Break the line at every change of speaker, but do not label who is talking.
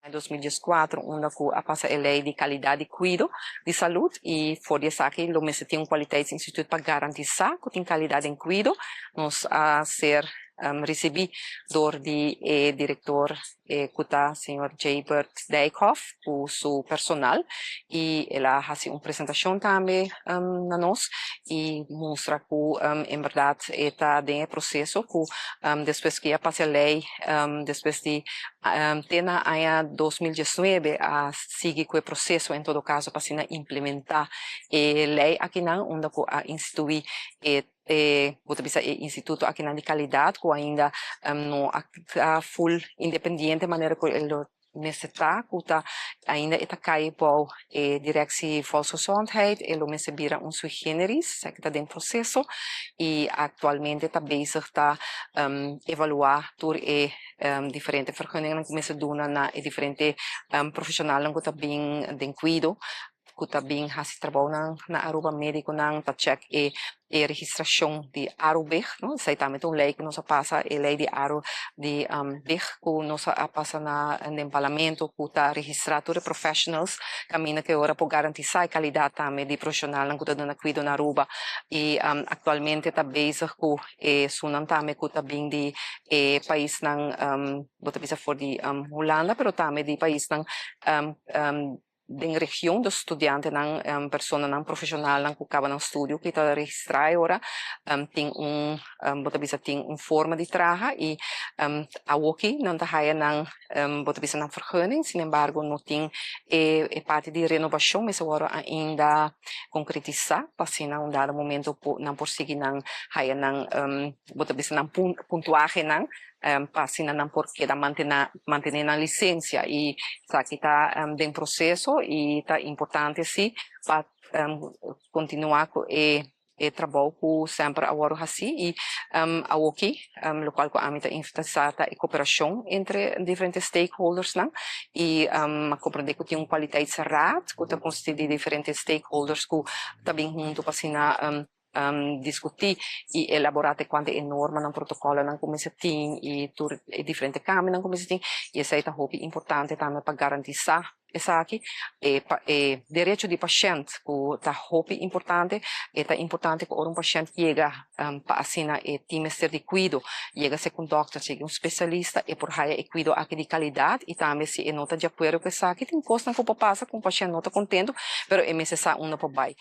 2014, unda cu a pasa e ley di calidad di cuido di salud y for di esaki lo mester tin un kwaliteitsinstituut pa garantisa cu tin calidad den cuido. Nos a ser ricibi door di e director, cu ta señor Jabert Dijkhoff, cu su personal, y el a haci un presentacion tambe na nos y mustra cu en berdad e ta den e proceso cu despues cu a pasa e ley, despues di te na aña 2019 a sigui cu e proceso en todo caso pa asina implementa e ley akinan, unda cu a institui e bo ta bisa, e instituto akinan di calidad, cu ainda no a full independiente manera cu e lo mester ta, cu ta ainda e ta cay bou e Directie Volksgezondheid. E lo mester bira un sui generis, esaki ta den proceso y actualmente ta bezig ta evalua tur e diferente vergunningen cu mester duna na e diferente profesionalnan cu ta bin den cuido, cu ta bin haci trabounan na Aruba, mediconan. Ta check e registracion di AruBIG, no? Esey tambe ta un ley cu nos a pasa, e ley di Aru di BIG cu nos a pasa na den parlamento, cu ta registra tur e professionals, caminda cu ora por garantisa e calidad tambe di profesionalnan cu ta duna cuido na Aruba. Y actualmente ta bezig cu esunnan tambe cu ta bin di e paisnan, bo ta bisa for di Hulanda, pero tambe di paisnan den region, dus studiantenan, personanan profesionalnan cu caba nan studio cu ta registra e ora tin un, bo ta bisa, tin un forma di traha y awoki nan ta haya nan, bo ta bisa, nan vergunning. Sin embargo, no tin e parti di renovacion, mester wordo ainda concretisa pa asina un dado momento nan por sigui nan haya nan, bo ta bisa, nan puntuahenan pa asina nan por keda mantene nan licencia. Y esaki ta den proceso y ta importante si pa continua cu e trabou cu semper a wordo haci. Y awoki locual cu ami ta enfatisa ta e cooperacion entre diferente stakeholders nan y a comprende cu tin un kwaliteitsraad cu ta consisti di diferente stakeholders cu ta bin hunto pa asina discuti y elabora te cuanto e normanan, protocolonan cu mester tin y tur e diferente cambionan cu mester tin. Y esey ta hopi importante tambe pa garantisa esaki, e derecho di pashent, cu ta hopi importante. E ta importante cu ora un pashent yega pa asina e tin mester di cuido, yega serca un dokter, yega un specialista, e por haya e cuido aki di calidad. Y tambe si e no ta di acuerdo cu esaki, tin cosnan cu por pasa cu un pashent no ta contento, pero e mester sa unda por bay.